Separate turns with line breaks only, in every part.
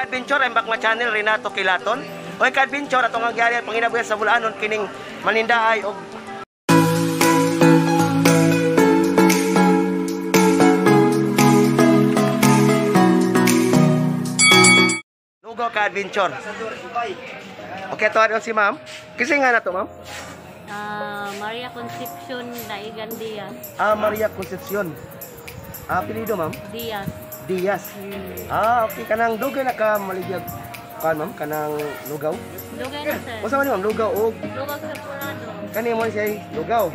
Ka-adventure, I'm back my channel, Renato Quilaton. Oy ka-adventure, atong ang gyari ang panginabuhi sa Bulanon kining manindaay og lugaw ka-adventure. Okay, ito si ma'am. Kasi nga na to, ma'am?
Maria Concepcion Daigan Diaz.
Ah, Maria Concepcion. Ah, apelyido, ma'am?
Diaz.
Diaz. Ah, okay. Kanang dugay na ka maligyag kan, ma'am? Kanang lugaw?
Dugay na, sir.
Unsa man ni, ma'am? Lugaw og
Lugaw sampurado.
Kani mo ni siya lugaw.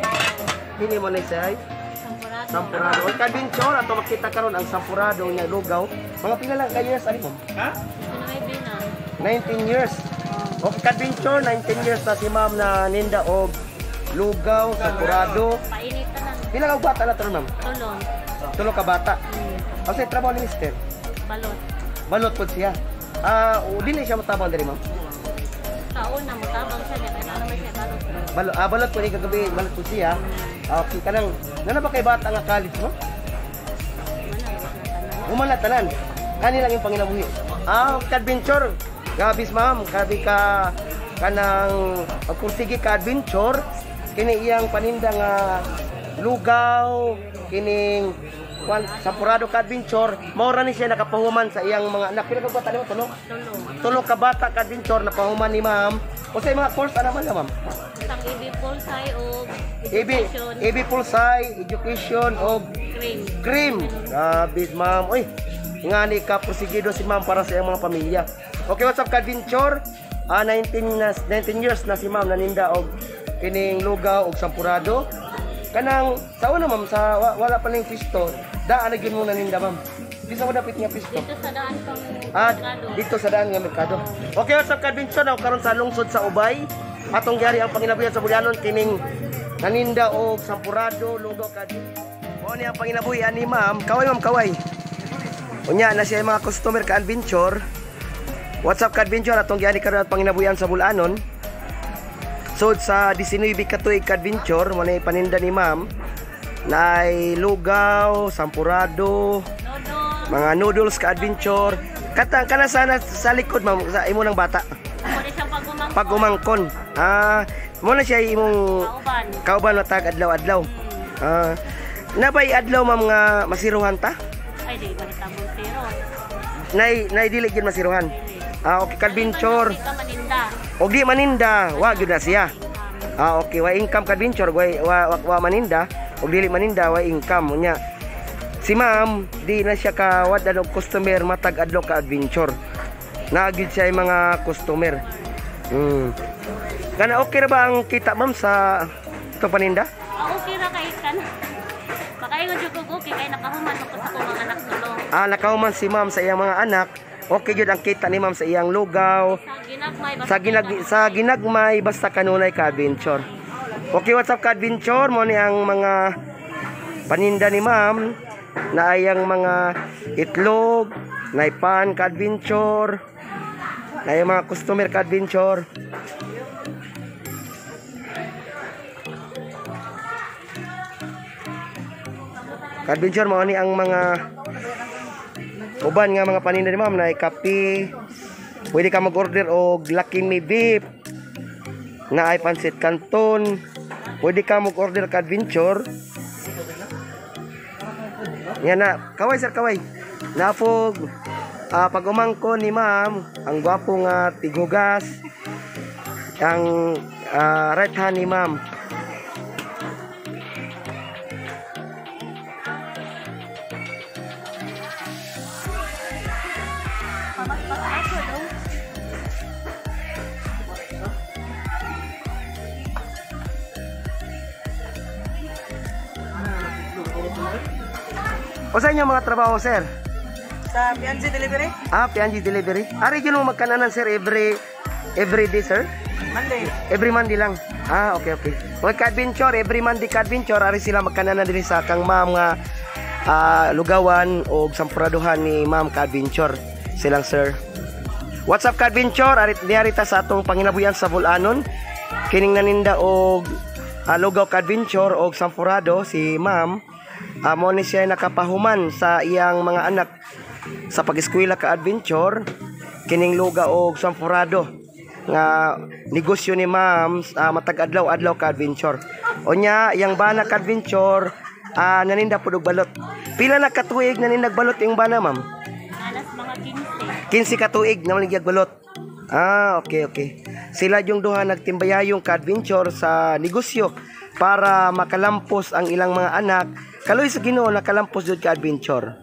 Kini mo ni siya
Sampurado.
sampurado. Oy ka-adventure, ato makita karon ang sampurado nga lugaw. Mga pila lang ka years ani, ma'am?
Ha?
19 na.
19 years. Okay, ka-adventure, 19 years na si ma'am na ninda og lugaw, sampurado.
Painit na lang.
Pila ka bata na to, ma'am?
Tulong.
Tulo ka bata. Kasi trabaho ni mister.
Balot.
Balot po siya. Ah, dili siya matabang diri, ma'am.
Sa una, mutabang siya. Kaya na naman siya balot.
Balot, balot po ni kagabi, balot po siya. Ah, okay, kanang nana ba kay bata nga college mo?
Wala, wala tanan.
Human na tanan. Kani lang yung panginabuhi. Ah, ka-adventure. Gabis ma'am, gabi ka kanang kung sige ka-adventure, kini iyang paninda nga lugaw, kining kwan sampurado ka-adventure, mao ra ni siya nakapahuman sa iyang mga anak. Pila ka bata nimo tulo?
Tulong.
Tulo ka bata ka-adventure napahuman ni ma'am. Unsay mga course ana man na, ma'am?
Isang AB Pulsay o
AB,
Education.
AB Pulsay, Education og
Cream.
Cream. Grabe, ma'am. Uy, ngani ka prosigido si ma'am para sa iyang mga pamilya. Okay, what's up, ka-adventure? Ah, 19 years na si ma'am naninda og kining lugaw og sampurado. Kanang sa una ma'am sa wala pa ning pisto, daan na gyud mo naninda ma'am. Di sa dapit nga pisto.
Dito sa daan pang
Ah,
merkado.
dito sa daan nga merkado. Okay, what's up, ka-adventure? Now karon sa lungsod sa Ubay. Atong gyari ang panginabuhi sa Bulanon kining naninda og sampurado, lugaw ka. Mao ni ang panginabuhi ani ma'am. Kaway ma'am, kaway. Unya na siya yung mga customer ka-adventure. What's up ka-adventure? Atong gyari karon ang panginabuhian sa Bulanon. So sa 19 ka tuig ka-adventure, mo na paninda ni ma'am naay lugaw, sampurado,
Noodles.
mga noodles ka-adventure. Katang kana sana sa likod ma'am sa imo ng bata.
Ako na siyang pagumangkon.
Pagumangkon. Ah, mo na siya imong
Kauban.
kauban matag adlaw-adlaw. Ah, nabay adlaw ma'am nga masiruhan ta?
Ay, di ba hitabong zero?
Nay dili gyud masiruhan. Ah, okay ka-adventure.
Di ka maninda.
Og di maninda, wa gyud na siya. Ah, okay, wa income ka-adventure, wa maninda, og dili maninda wa income unya. Si ma'am, di na siya kawad og customer matag adlaw ka adventure. Naa gyud siya yung mga customer. Kana okay ra ba ang kita ma'am sa itong paninda?
Ah, okay ra kay kan. Makaingon jud ko okay kay nakahuman ako sa akong mga anak tulo.
Ah, nakahuman si ma'am sa iyang mga anak. Okay gyud ang kita ni ma'am sa iyang lugaw.
Sa ginagmay basta
Sa ginagmay basta kanunay ka adventure. Okay, what's up ka adventure? Mo ni ang mga paninda ni ma'am na ayang mga itlog, naipan ka adventure, na yung mga customer ka adventure. Ka adventure mo ni ang mga uban nga mga paninda ni ma'am na kape. Pwede ka mag-order og Lucky Me Beef na ay pansit canton. Pwede ka mag-order ka adventure. Yan na, kaway sir, kaway. Napog pag umangko ni ma'am, ang gwapo nga tigugas, ang right hand ni ma'am. O sa inyo mga trabaho, sir?
Sa PNG Delivery?
Ah, PNG Delivery. Ari yun mo magkananan, sir, every day, sir?
Monday.
Every Monday lang. Ah, okay, okay. Okay, ka-adventure, every Monday ka-adventure, ari sila magkananan din sa kang ma'am nga lugawan o sampuraduhan ni ma'am ka-adventure. Silang sir. What's up ka-adventure? Ari diari ta sa atong panginabuyan sa Bulanon. Kining naninda og lugaw ka-adventure og sampurado si ma'am. Mo ni siya nakapahuman sa iyang mga anak sa pag-eskwela ka-adventure. Kining luga og sampurado nga negosyo ni ma'am matag adlaw-adlaw ka adventure. Unya yang bana ka adventure naninda pud og balot. Pila na ka tuig nanindag balot yung bana, ma'am?
Alas mga 15.
15 ka tuig na maligya balot. Ah, okay, okay. Sila yung duha nagtimbayayong ka-adventure sa negosyo para makalampos ang ilang mga anak. Kaloy sa Ginoo nakalampos jud ka-adventure.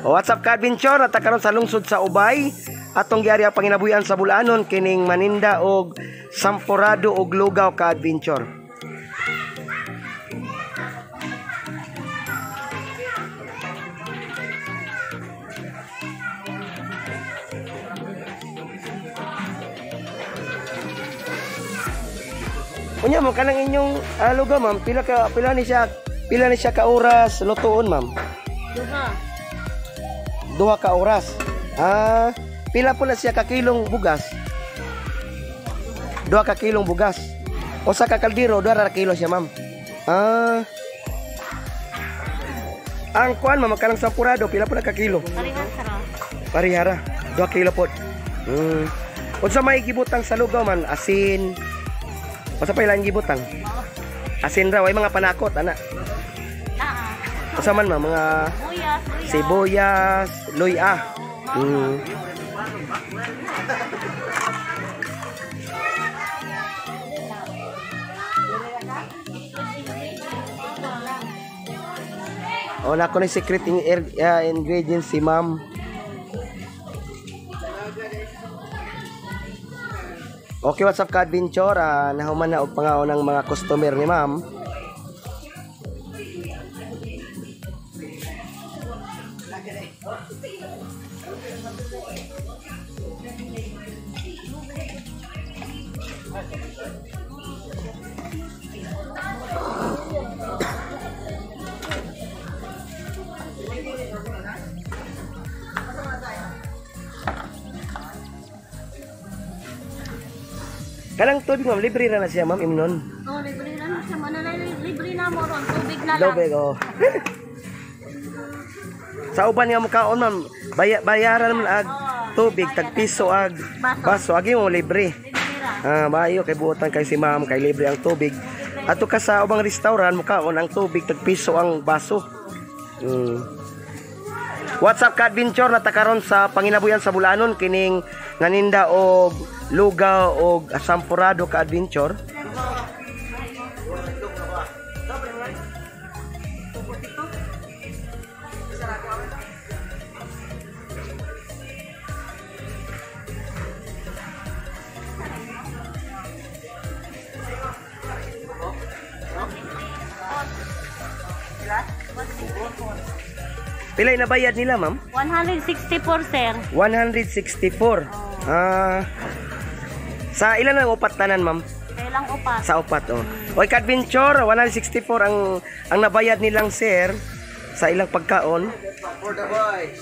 O, what's up ka-adventure? At karon sa lungsod sa Ubay, atong giari ang panginabuhian sa Bulanon kining maninda og sampurado og lugaw ka-adventure. Unya mo kanang inyong lugaw, ma'am, pila ni siya ka oras lutuon, ma'am?
Duha.
Duha ka oras. Ah, pila po na siya ka kilong bugas? Duha ka kilong bugas. Usa ka kaldero, duha ra kilo siya, ma'am. Ah. Ang kuan, ma'am, kanang sampurado, pila po na ka kilo?
Parehas ra.
Parehara. 2 kilo po. Unsa may gibutang sa lugaw man? Asin. Unsa pa ilang gibutang? Asin ra, way mga panakot ana. Unsa man, ma'am, mga sibuyas, luya. O, na ko ni secret ingredients si ma'am. Okay, what's up ka-adventure? Nahuman na og pangaon ng mga customer ni ma'am. Kanang tubig, ma'am, libre ra na siya, ma'am, imnon.
Oh, libre ra na siya, ma'am. Libre na mo ron, tubig na lang.
Tubig, oh. Sa uban nga mukaon, ma'am, bayaran man ag tubig, tag piso ag baso, agi mo libre. Ah, bayo kay buotan kay si ma'am kay libre ang tubig. Ato ka sa ubang restaurant mukaon ang tubig tag piso ang baso. What's up ka-adventure, natakaron sa panginabuyan sa Bulanon kining naninda og lugaw og sampurado ka-adventure. Pila nabayad nila, ma'am?
164, sir.
164. Ah. Sa ilan ang upat tanan, ma'am?
Sa ilang upat.
Sa upat, oh. Oy, ka-adventure, 164 ang nabayad nilang sir sa ilang pagkaon.
For the boys.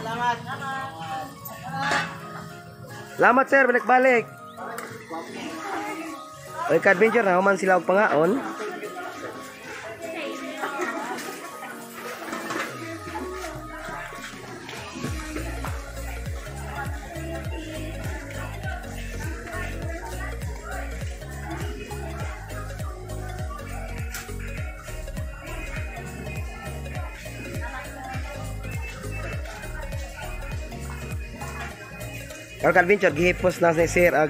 Salamat. Salamat, sir, balik-balik. Oy, ka-adventure, nahuman sila og pangaon. Karon ka-adventure, gihipos na si sir ag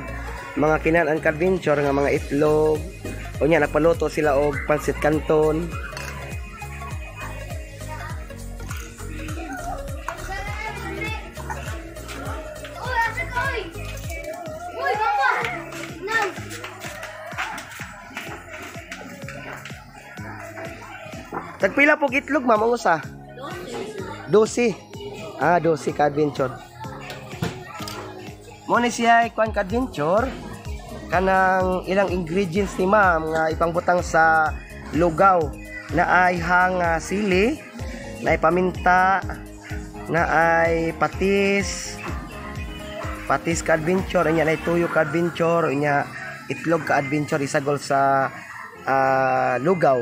mga kinan-an ka-adventure nga mga itlog. Unya nagpaluto sila og pansit canton. Tagpila po itlog, ma'am, ang usa? 12. Ah, 12 ka-adventure. Mo ni siya kuan ka-adventure kanang ilang ingredients ni ma'am nga ipangbutang sa lugaw na ay hanga sili, na ay paminta, na ay patis, patis ka-adventure, inya na ay tuyo ka-adventure, inya itlog ka-adventure isagol sa lugaw.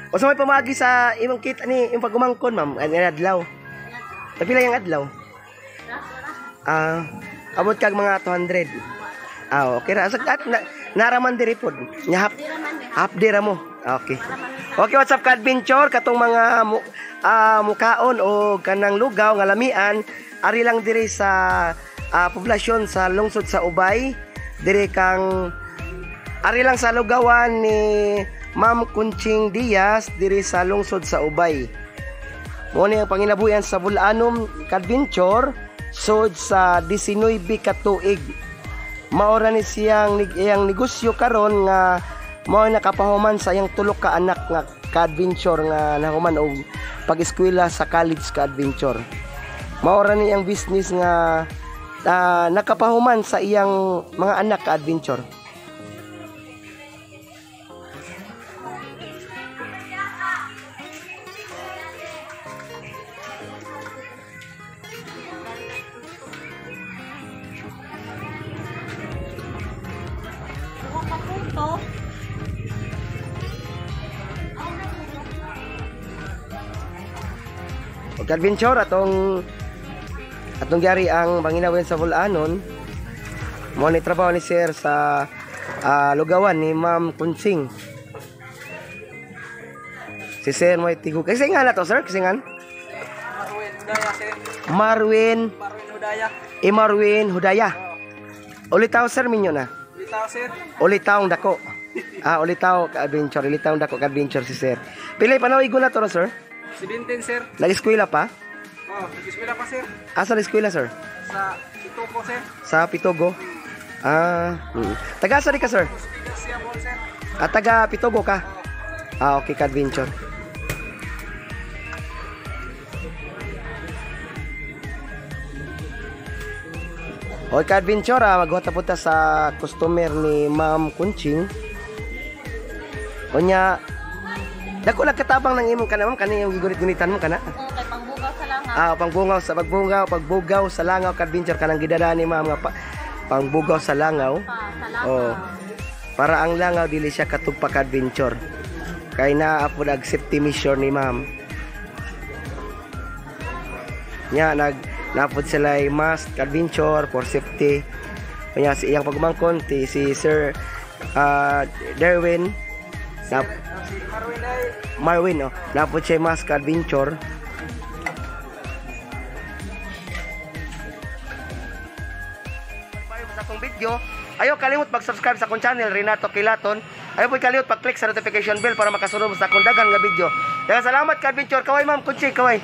O sa may pamagi sa imong kita ni imong pagumangkon, ma'am, ang adlaw. Pila yung adlaw? Abot kag mga 200. Ah, okay ra. At naraman diri pod. Nya half day ra mo. Okay. Okay, what's up ka-adventure katong mga mukaon o kanang lugaw nga lamian ari lang diri sa poblasyon sa lungsod sa Ubay. Diri kang ari lang sa lugawan ni Ma'am Kunching Diaz diri sa lungsod sa Ubay. Mo ni ang panginabuhian sa Bulanom ka-adventure sud sa 19 ka tuig. Mao ra ni siyang iyang negosyo karon nga mao nakapahuman sa iyang tulo ka anak nga ka-adventure nga nahuman og pag-eskwela sa college ka-adventure. Mao ra ni iyang business nga nakapahuman sa iyang mga anak ka-adventure. Adventure atong gyari ang panginawin sa Bulanon. Mo ni trabaho ni sir sa lugawan ni Ma'am Kunching. Si sir mo tigug. Kasi nga na to sir, kasi nga
Marwin Hudaya sir.
Marwin
Hudaya.
Marwin Hudaya. Ulitaw sir minyo na.
Ulitaw sir.
Ulitaw dako. Ah, ulitaw ka adventure, ulitaw dako ka adventure si sir. Pila panawigo na to sir?
17 sir.
Nag-eskwela pa?
Oh, nag-eskwela pa sir.
Asa nag-eskwela sir?
Sa Pitugo sir.
Sa Pitugo? Ah, Taga asa ka sir? Ah, taga Pitugo ka? Oh. Ah, okay ka-adventure. Okay ka-adventure, maghuwat na punta sa customer ni Ma'am Kunching. Unya, dako lang katabang ng imong kana ma'am, kani yung gigunit-gunitan mo kana.
Okay, pangbugaw sa langaw.
Ah, pangbugaw sa pagbugaw, pagbugaw sa langaw ka-adventure kanang gidala ni ma'am nga pangbugaw sa langaw.
Pa, sa langaw.
Oh. Para ang langaw dili siya katugpa ka-adventure. Kay naa pud ag safety measure ni ma'am. Nya nag napod sila ay mask ka-adventure for safety. Kanya si iyang pagmangkon ti si Sir Derwin na Marwin, oh. Napod siya mask adventure. Sa akong video, ayaw kalimot mag-subscribe sa akong channel Renato Quilaton. Ayaw po kalimot pag-click sa notification bell para makasunod sa akong dagan nga video. Daghang salamat ka adventure. Kaway ma'am, kutsi, kaway.